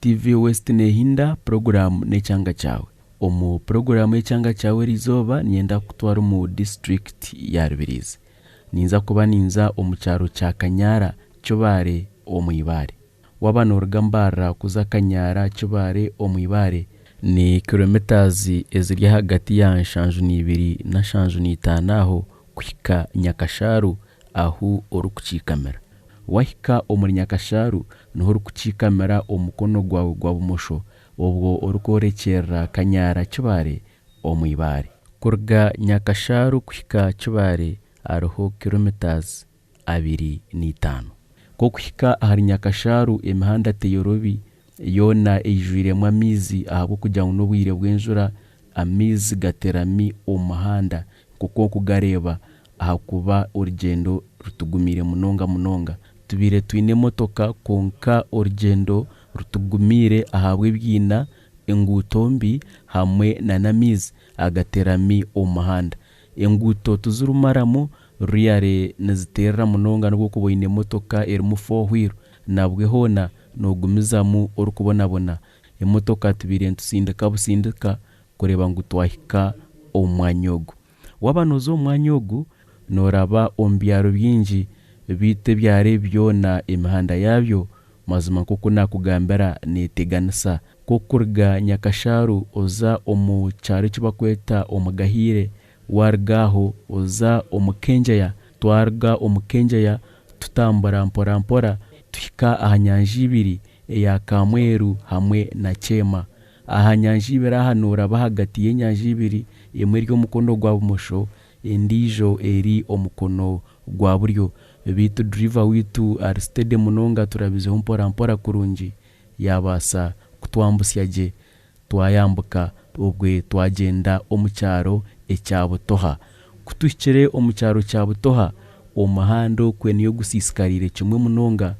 TV West neehinda puroguraamu n'ekyanga kyawe. Omu puroguraamu y'ekyanga kyawe eriizooba niinyenda kukutwara omu disiturikiti ya Rubirizi. Ninza kuba ninza omu kyaro kya Kanyara Kibaare omu Ibare. Waaba nooruga Mbarara kuza Kanyara Kibaare omu Ibare, ni kilometres eziri ahagati ya 72 na 75 aho kuhika Nyakashaaru ahu orikukiikamira. Waahika omuri Nyakashaaru niho orikukiikamira omukono gwawe gwa bumosho obwo orikworekyerera Kanyara Kibaare omu Ibare. Kuruga Nyakashaaru kuhika Kibaare hariho kilometres 25. Nk'okuhika ahari Nyakashaaru emihanda teyorobi, yoona eijwiremu amaizi ahabw'okugira ngu n'obwire bw'enjura, amaizi gaterami omu muhanda nk'oku orikugareeba ahakuba orugyendo rutugumiire munonga munonga. Tubaire twine emotoka kwonka orugyendo rutugumiire ahabw'ebiina, enguuto mbi hamwe n'amaizi agaterami omu muhanda. Enguuto tizirumaramu really niziteerera munonga n'obu orikuba oine emotoka erimu four wheel nabwe hoona noogumizamu orikubonabona. Emotoka tubaire nitutsindika butsindika kureeba ngu twahika omu mwanya ogu. Waaba nooza omu mwanya ogu, nooraba omu byaro bingi beitu ebyaro ebi byona emihanda yaabyo mazima nk'oku naakugambira neeteganisa. Nk'okuruga Nyakashaaru oza omu kyaro eki barikweta Omugahiire, waaruga aho oza omu Kengyeya, twaruga omu Kengyeya tutambura mpora mpora tuhika aha nyanja ibiri eya Kamweru hamwe na Kyema. Aha nyanja ibiri aha nooraba ahagati y'enyanja ibiri, emwe eri omukono gwa bumosho endiijo eri omukono gwa buryo. Beitu duriva waitu ari steady munonga turabizeho mpora mpora kurungi yaabaasa kutwambusya gye twayambuka obwe twagyenda omu kyaro ekya Butoha. Ku tuhikire omu kyaro kya Butoha, omuhanda okwe niyo gusiisikariire kimwe munonga,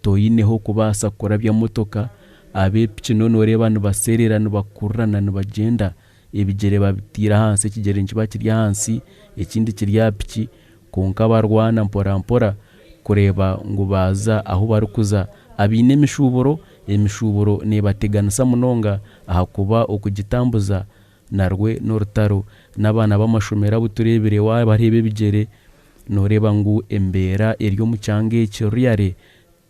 toineho kubaasa kurabya motoka, ab'epiki n'o nooreeba nibaseerera nibakurirana nibagyenda, ebigyere babiteire ahansi, ekigyere nikiba kiri ahansi ekindi kiri aha piki, kwonka barwana mpora mpora kureeba ngu baaza ahu barikuza. Abaine emishuuburo, emishuuburo neebateganisa munonga ahakuba okugitambuza narwo n'orutaro. N'abaana b'amashomero abu tureebire waabareeba ebigyere nooreeba ngu embeera eri omu kyanga eki really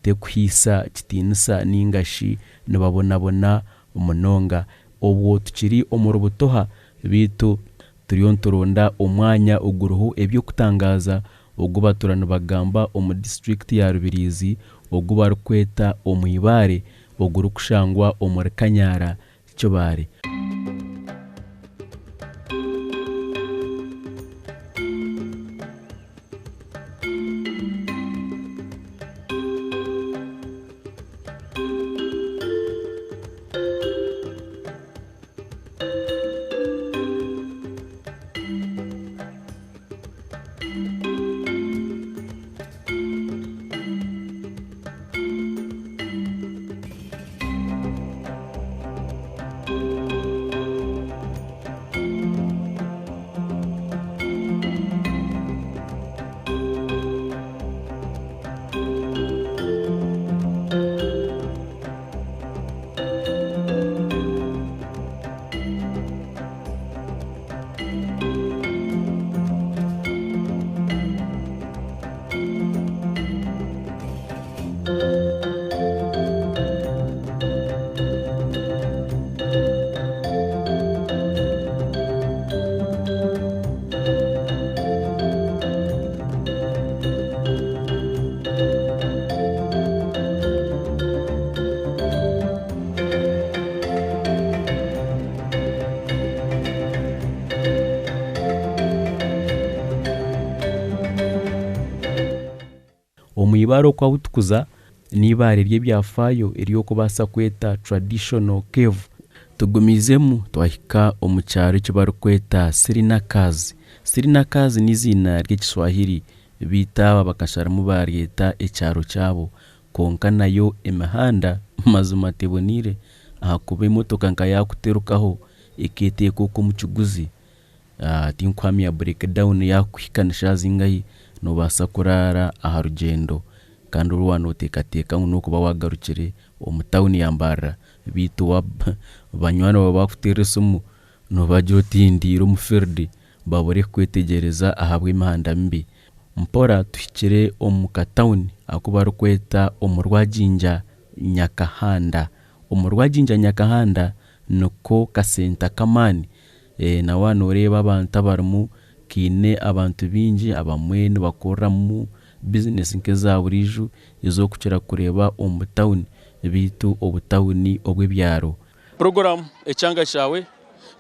terikuhaisa kitiinisa nainga shi nibabonabona munonga. Obwo tukiri omuri Butoha beitu turiyo nituronda omwanya oguriho eby'okutangaaza ogu batuura nibagamba omu disiturikiti ya Rubirizi ogu barikweta Omwibaare ogurikushangwa omuri Kanyara Kibaare. Omu ibaare oku ahu turikuza n'eibaare ry'ebyafaayo eri orikubaasa kweta traditional cave. Tugumiizemu twahika omu kyaro eki barikweta Sirinakazi. Sirinakazi n'eiziina ry'Ekiswahili beitu aba bakasharamu baaryeta ekyaro kyabo. Kwonka nayo emihanda mazima teboneire ahakuba emotoka nka yaakuterukaho ekeeteeka okwo omu kiguzi tinkuhamya break down yaakuhika ni shaaha zingahi noobaasa kuraara aha rugyendo kandi ori waaba nooteekateeka ngu n'okuba waagarukire omu tawuni ya Mbarara. Beitu banywani baawe baakuteerera esimu noobagira oti ndiire omu field babure kukwetegyereza ahabw'emihanda mibi. Mpora tuhikire omu katawuni aku barikweta omu Rwaginja Nyakahanda. Omu Rwaginja Nyakahanda niko kasenta k'amaani. Na waaba nooreeba abantu abarimu kaine abantu baingi abamwe nibakoreramu bizinesi nk'eza buriijo ezi orikukira kureeba omu tawuni beitu obutawuni obw'ebyaro. Puroguraamu Ekyanga Kyawe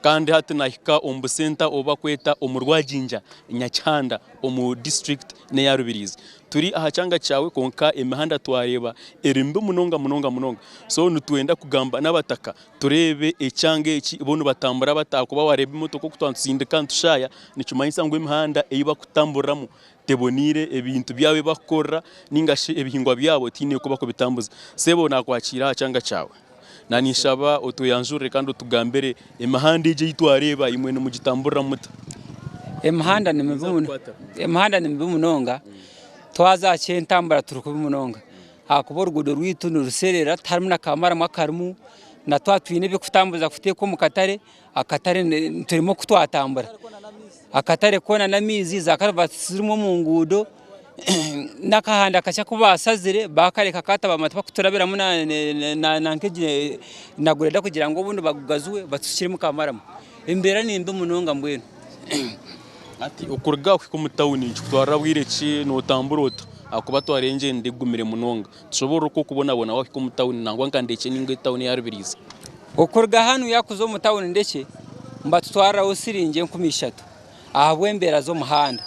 Kandi hati nahika omu busenta obu bakweta omu Rwaginja, Nyakihanda omu disiturikiti n'eya Rubirizi. Turi aha kyanga kyawe kwonka emihanda twareeba eri mibi munonga munonga munonga. So nitwenda kugamba n'abataka tureebe ekyanga eki bo nibatambura bata ahakuba wareeba emotoka oku twaba nitutsindika nitushaaya nikimanyisa ngu emihanda ei bakutamburiramu teboniire, ebintu byabo ebi bakukorera ninga shi ebihingwa byabo tihaine oku bakubitambuza. Sebo nakwakiira aha kyanga kyawe. Na ninshaba otweyanjurire kandi otugambire emihanda egi ei twareeba imwe nimugitamburiramu muta? Emihanda ni mibi muno, emihanda ni mibi munonga, twaza aha ky'entambura turi kubi munonga ahakuba oruguudo rwaitu niruserera tiharimu na ka maramu akarimu, na twaba twine eby'okutambuza kuteeka omu katare, akatare turimu oku twatambura, akatare koona n'amaizi za karuvati zirimu omu nguudo. N'akahanda kakye aku baashazire baakareka kaatabama tibakuturabiramu na gureda kugira ngu obundi bagugaziwe batushukiremu ka maramu. Embeera ni mbi munonga mbwenu. Hati okuruga aha kuhika omu tawuni nikikutwarira bwire ki? Nootambura ota? Ahakuba twareeba engyendo egumire munonga. Tushoboorore oku orikubonabona waahika omu tawuni nangwa nka Ndekye nainga etawuni eya Rubirizi. Okuruga hanuya kuza omu tawuni Ndekye nibatutwariraho siringi 3000 ahabw'embeera z'omuhanda.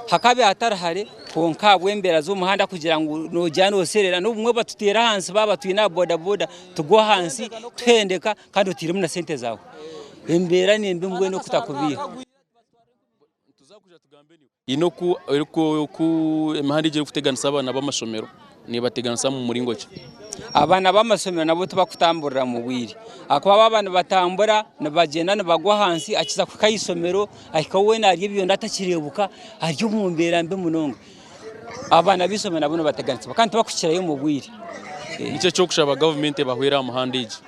Hakabe hatari hare kwonka ahabw'embeera z'omuhanda kugira ngu noogira nooserera n'obumwe batuteera ahansi baaba twine aha bodaboda tugwa ahansi tuhendeka kandi otairemu na sente zaawe. Embeera ni mbi mbwenu okutakubiiha. Haine oku oku emihanda egi erikuteganisa abaana b'amashomero, neebateganisa mu muringo ki? Abaana b'amasomero nabo tibakutamburira mu bwire ahakuba baaba nibatambura nibagyenda nibagwa ahansi akiza kuhika aha ishomero ahika weena ari ebyonda atakireebuka ari omu mbeera mbi munonga. Abaana b'eishomero nabo nibateganisibwa kandi tibakuhikirayo omu bwire. Niki eki orikushaba gavumenti ebahwere aha muhanda egi?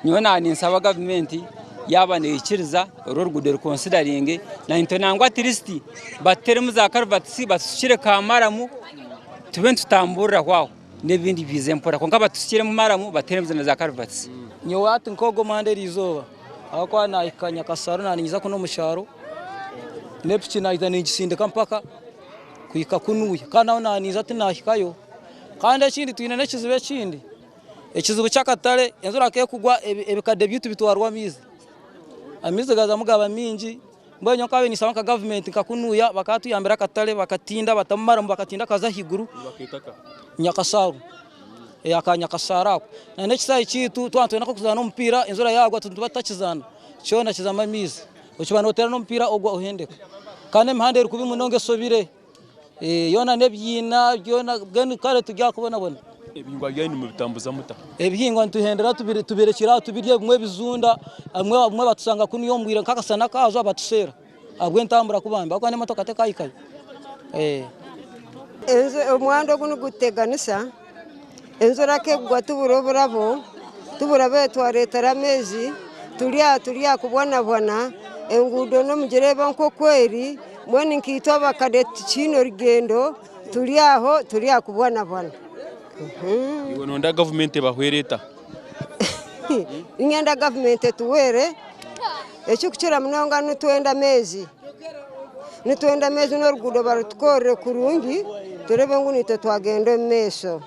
Nyowe naaba ninsaba gavumenti yaaba neikiriza oru oruguudo rukonsidaringe naitwe nangwa atirisiti batuteremu za karuvatisi batusukire ka maramu tube nitutamburiraho aho n'ebindi biize mpora kwonka batusukiremu maramu bateremu na za karuvatisi. Nyowe hati nk'ogu omuhanda eriizooba ahabw'okuba naahika Nyakasaro naninyiza kunu omu kyaro n'epiki naija ningisindika mpaka kuhika kunuya kandi ahu naninza tinahikayo kandi ekindi twine n'ekizibu ekindi ekizibu ky'akatare enjura ku ekugwa ebikade byaitu bitwarwa amaizi, amaizi gazamu gaba maingi mbwenu nyowe nkabaire ninsaba nka gavumenti nka kunuya bakatuyambira akatare bakatinda batamu maramu bakatinda kaza ahaiguru Nyakasaaru aka Nyakasaaru ako n'ekisaayi kyaitu twaba nitwenda nk'okuzaana omupiira enjura yaagwa nituba tutakizaana kyona kizamu amaizi. Okiba noteera n'omupiira ogwa ohendeka kandi emihanda eri kubi munonga esobire yoona n'ebiina byona mbwenu kare turi aha kubonabona. Ebihingwa byanyu nimubitambuza muta? Ebihingwa nituhendera tubirekyera aho tubirye ebimwe bizunda abamwe batushanga kunuya omu bwire nk'akasana kaajwa batuseera ahabw'entambura kuba mbi ahabw'okuba n'emotoka tekahikayo. Omuhanda ogu nigututeganisa, enjura ku ekugwa tubura oburabo, tubura ahu twareetera amaizi, turi aha turi aha kubonabona, enguudo nimugireeba nk'oku eri, mbwenu nkaitwe abakade tikiine orugyendo, turi aho turi aha kubonabona. Iwe noyenda gavumenti ebahwere eta? Niinyenda gavumenti etuhwere, ekirikukira munonga nitwenda amaizi. Nitwenda amaizi n'oruguudo barutukorere kurungi turebe ngu naitwe twagenda omu maisho.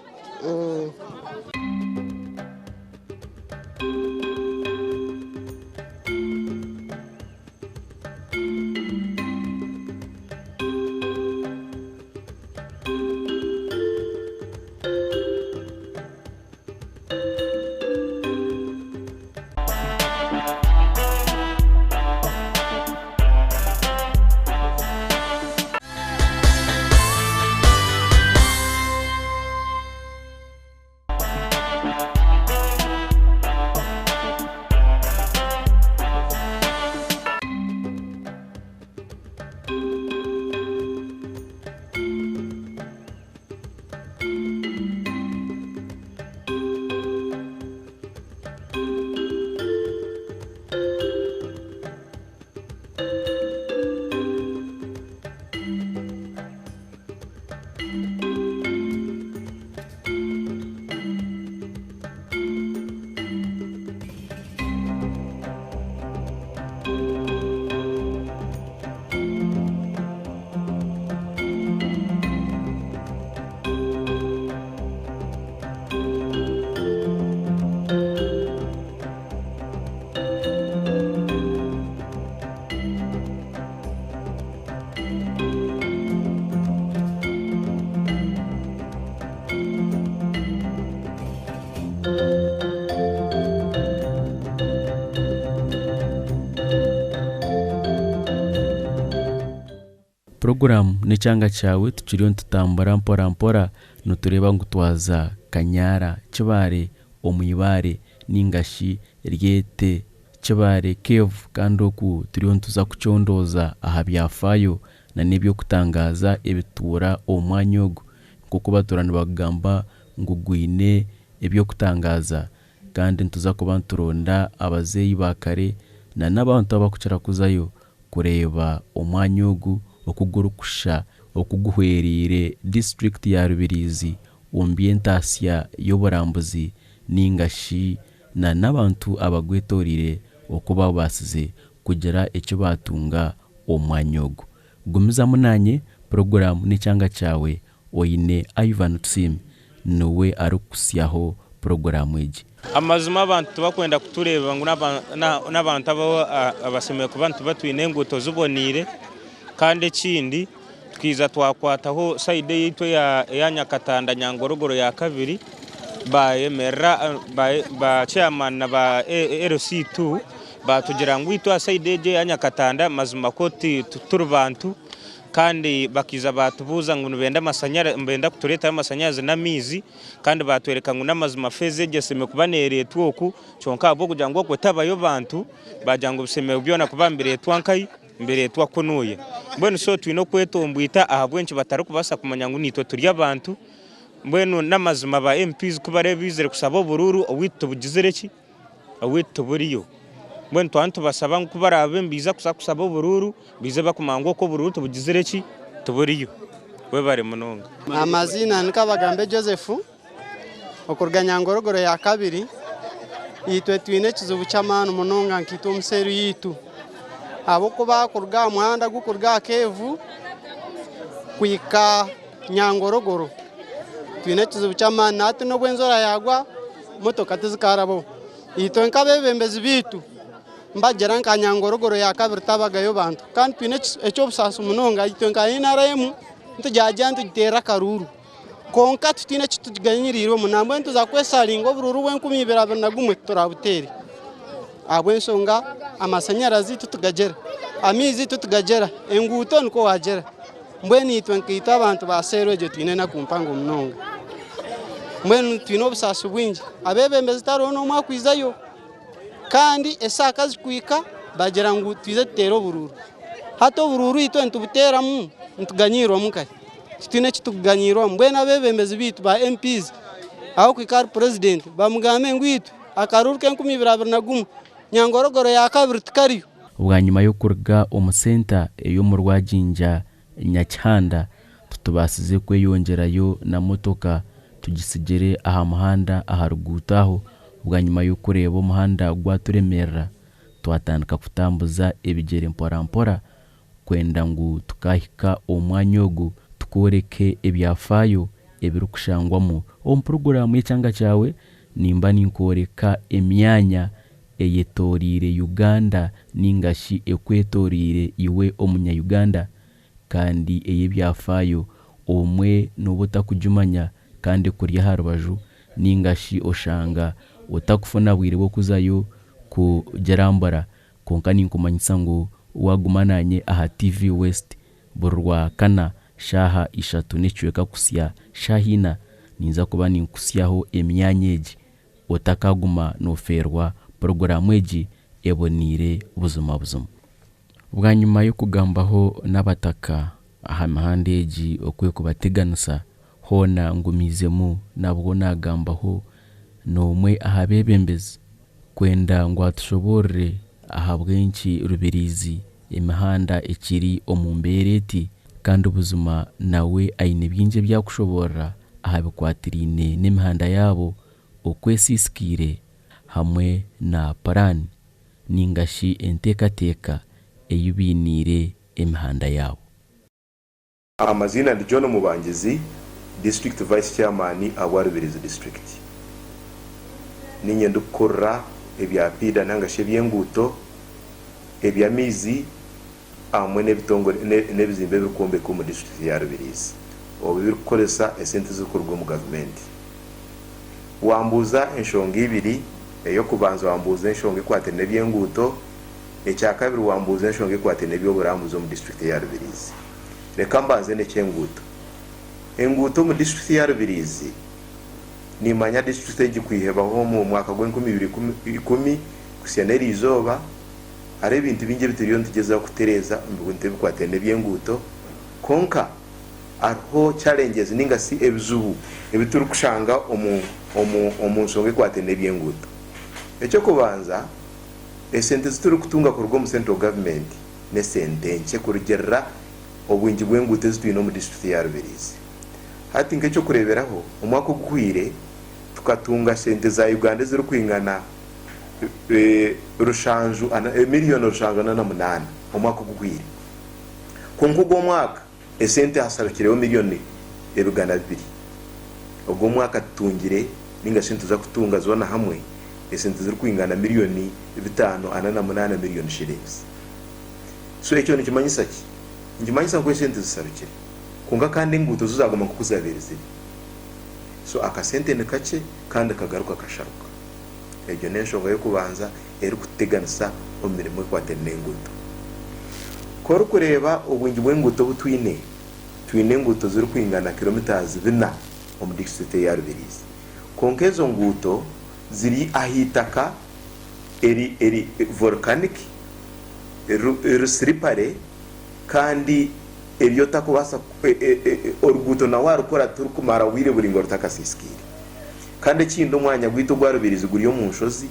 Puroguraamu n'ekyanga kyawe tukiriyo nitutambura mpora mpora nitureeba ngu twaza Kanyara, Kibaare, omu Ibaare ninga shi ryete Kibaare Cave kandi oku turiyo nituza kucondooza aha byafaayo n'eby'okutangaaza ebituura omu mwanya ogu nk'oku batuura nibagamba ngu gwine eby'okutangaaza kandi nituza kuba nituronda abazeeyi ba kare n'abantu abarikukira kuzayo kureeba omwanya ogu oku gurikushusha oku guhwereire disiturikiti ya Rubirizi omu by'entaasya y'oburambuzi ninga shi n'abantu abagwetoreire oku babaasize kugira eki baatunga omu mwanya ogu. Gumizamu naanye, puroguraamu n'ekyanga kyawe oine Ivan Tusiime niwe arikukuhitsyaho puroguraamu egi. Amazima abantu tibakwenda kutureeba ngu n'abantu abashemereire kuba nituba twine enguuto ziboneire kandi ekindi tukaija twakwataho sayidi eyaitu eya Nyakatanda Nyangorogoro ya kabiri bayemerera ba ceyamaani na ba LC2 batugira ngu itwe aha sayidi egi eya Nyakatanda mazima kwo tituri bantu kandi bakaija batubuuza ngu nibenda kutureetera amashanyarazi n'amaizi kandi baatworeka ngu n'amazima feeza egyo eshemereire kuba neereetwa oku kyonka ahabw'okugira ngu okwo tabayo bantu baagira ngu bishemereire byona kuba nibireetwa nkahi nibireetwa kunuya. Mbwenu so twine okwetombwita ahabw'enki batarikubaasa kumanya ngu naitwe turi abantu mbwenu n'amazima ba MPs ku barebe baizire kushaba oburuuru owaitu tubugizire ki? Owaitu tuburiyo. Mbwenu twaba nitubashaba ngu ku baraabe nibaija kuza kushaba oburuuru baije barikumanya ngu okwo oburuuru tubugizire ki? Tuburiyo. Webare munonga. Amaziina ni Kabagambe Joseph okuruga Nyangorogoro ya kabiri. Itwe twine ekizibu ky'amaani munonga nkaitwe omu seeri yaitu ahabw'okuba kuruga aha muhanda gurikuruga aha keevu kuhika Nyangorogoro twine ekizibu ky'amaani nahati n'obu enjura yaagwa motoka tizikarabaho. Itwe nk'abeebembezi baitu Nibagira nka Nyangorogoro ya kabiri tabagayo bantu kandi twine eky'obusaasi munonga itwe nka NRM nitugyagya nitugiteera akaruuru kwonka titwine eki tuganyiriirwemu nambwenu tuza kwesaringa oburuuru bw'enkumi ibiri 21 titurabuteere ahabw'enshonga amashanyarazi titugagyera, amaizi titugagyera, enguuto nikwo waagira mbwenu itwe nkaitwe abantu ba seeri egyo twine enaku mpango munonga mbwenu twine obusaasi bwingi abeebembezi tihariho n'omwe akwizayo. Kandi eshaaha ka zikuhika bagira ngu twije tuteere oburuuru. Hati oburuuru itwe nitubuteeramu nituganyirwamu nkahi? Titwine eki turikuganyirwamu. Mbwenu abeebembezi baitu ba MPs ahabw'okuhika ahari purezidenti bamugambe ngu itwe akaruuru k'enkumi ibiri 21 Nyangorogoro ya kabiri tikariyo. Bwanyima y'okuruga omu senta ey'omu Rwaginja Nyakihanda, titubaasize kweyongyerayo na motoka tugitsigire aha muhanda aha ruguuto aho. Bwanyima y'okureeba omuhanda gwaturemeerera, twatandika kutambuza ebigyere mporampora kwenda ngu tukaahika omu mwanya ogu tukworeke ebyafaayo ebirikushangwamu. Omu puroguraamu y'ekyanga kyawe, nimba ninkworeka emyanya eyetoreire Uganda ninga shi ekwetoreire iwe omunya Uganda kandi ey'ebyafaayo obumwe nooba otakugimanya kandi ekuri aha rubaju ninga shi oshanga otakufuna bwire bw'okuzayo kugirambura kwonka ninkumanyisa ngu waaguma naanye aha TV West buri Rwakana shaaha ishatu n'ekicweka kuhitsya shaaha ina ninza kuba ninkuhitsyaho emyanya egi Otakaguma nofeerwa puroguraamu egi eboneire buzima buzima. Bwanyima y'okugambaho n'abataka aha mihanda egi oku erikubateganisa, hoona ngumiizemu nabwo naagambaho n'omwe aha beebembezi kwenda ngu atushoboorore ahabw'enki Rubirizi emihanda ekiri omu mbeera eti kandi buzima nawe aine bingi ebi arikushoboorora aha bikwatiraine n'emihanda yaabo oku esiisikaire hamwe na puraani nainga shi enteekateeka ei bainiire emihanda yaabo. Amaziina ndi John Mubangizi, District Vice Chairman ahabwa Rubirizi District. Niinye ndikukurira ebya piida nanga shi eby'enguuto, eby'amaizi hamwe n'ebitongore n'ebizimbe ebirikwombekwa omu disiturikiti ya Rubirizi obu ebirikukoresa esente ezirikuruga omu gavumenti. Wambuuza enshonga ibiri, ey'okubanza wambuuza enshonga ekwataine n'eby'enguuto, ekyakabiri wambuuza enshonga ekwataine n'eby'oburambuzi omu disiturikiti eya Rubirizi. Reka mbanze n'eky'enguuto. Enguuto omu disiturikiti ya Rubirizi, nimanya disiturikiti egi kwihebaho omu mwaka gw'enkumi ibiri ikumi kuhitsya n'eriizooba, hariho ebintu bingi ebi turiyo nitugyezaho kutereeza omu bintu ebikwatiraine n'eby'enguuto, kwonka hariho challenges ninga shi ebizibu ebi turikushanga omu omu omu nshonga ekwatiraine n'eby'enguuto. Eky'okubanza, esente ezi turikutunga kuruga omu central government n'esente nkye kurugiirira obwingi bw'enguuto ezi twine omu disiturikiti ya Rubirizi. Hati nk'eky'okureeberaho, omwaka oguhweire tukatunga sente za Uganda ezirikwingana rushanju miriyoni 748 omwaka oguhweire. Kwonka ogwo omwaka esente hasharukireho miriyoni 200. Ogwo omwaka tutungire ninga shi nituza kutunga zoona hamwe esente zirikwingana miriyoni 548 miriyoni shillings. So ekyo nikimanyisa ki? Nikimanyisa ngu esente zisharukire kwonka kandi enguuto zo zaguma nk'oku zabaire ziri. So akasente ni kakye kandi kagaruka kasharuka. Egyo n'enshonga y'okubanza erikututeganisa omu mirimo ekwataine n'enguuto. Ku orikureeba obwingi bw'enguuto obu twine, twine enguuto zirikwingana kilometres bina omu disiturikiti eya Rubirizi. Kwonka ezo nguuto ziri aha itaka eri eri volcanic, rusiripare kandi eri otakubaasa oruguuto na waarukora tirukumara bwire buraingwa rutakasiisikaire. Kandi ekindi omwanya gwaitu ogwa Rubirizi guri omu nshozi,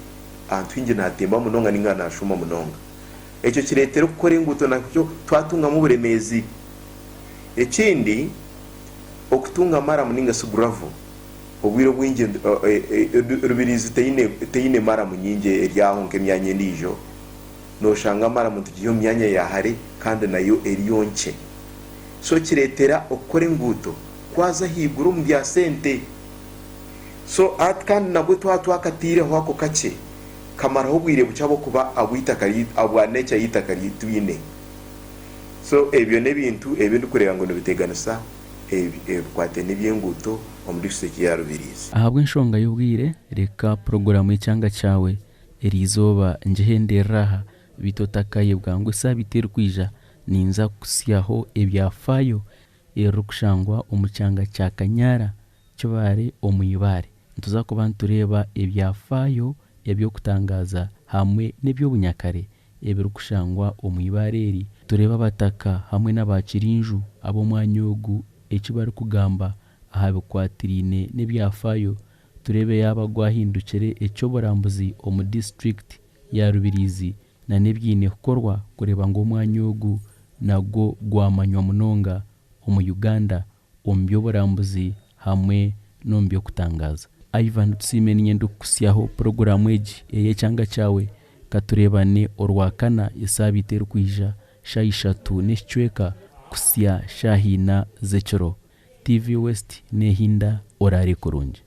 ahantu haingi nihatemba munonga nainga nihashuuma munonga. Ekyo kireetera okukora enguuto nakyo twatungamu oburemeezi. Ekindi, okutunga maramu nainga shi gravel, obwire obwingi Rubirizi teine maramu nyingi eri aho nk'emyanya endiijo. Nooshanga maramu nitugiiha omu myanya ya hare kandi nayo eriyo nkye. So kireetera okukora enguuto kwaza ahaiguru omu bya sente. So hati kandi nabwo twaba twakataireho ako kakye kamaraho obwire bukye ahabw'okuba ahabw'eitaka ahabwa nature y'eitaka ri twine. So ebyo n'ebintu ebi ndikureeba ngu nibiteganisa ebikwataine n'eby'enguuto omu disiturikiti ya Rubirizi. Ahabw'enshonga y'obwire, reka puroguraamu y'ekyanga kyawe eri izooba ngihenderere aha, beitu otakayebwa ngu esaabiiti erikwija ninza kukutsyaho ebyafaayo erikushangwa omu kyanga kya Kanyara Kibaare omu Ibaare. Nituza kuba nitureeba ebyafaayo eby'okutangaaza hamwe n'eby'obunyakare ebirikushangwa omu ibaare eri, tureebe abataka hamwe n'aba kirinju ab'omwanya ogu eki barikugamba aha bikwatiraine n'ebyafaayo, tureebe yaaba gwahindukire eky'oburambuzi omu disiturikiti ya Rubirizi na n'ebiine kukorwa kureeba ngu omwanya ogu nagwo gwamanywa munonga omu Uganda omu by'oburambuzi hamwe n'omu by'okutangaaza. Ivan Tusiime niinye ndikukutsyaho puroguraamu egi ey'ekyanga kyawe. Ka tureebane Orwakana esaabiiti erikwija shaaha ishatu n'ekicweka kuhitsya shaaha ina z'ekiro. TV West neehinda oraare kurungi.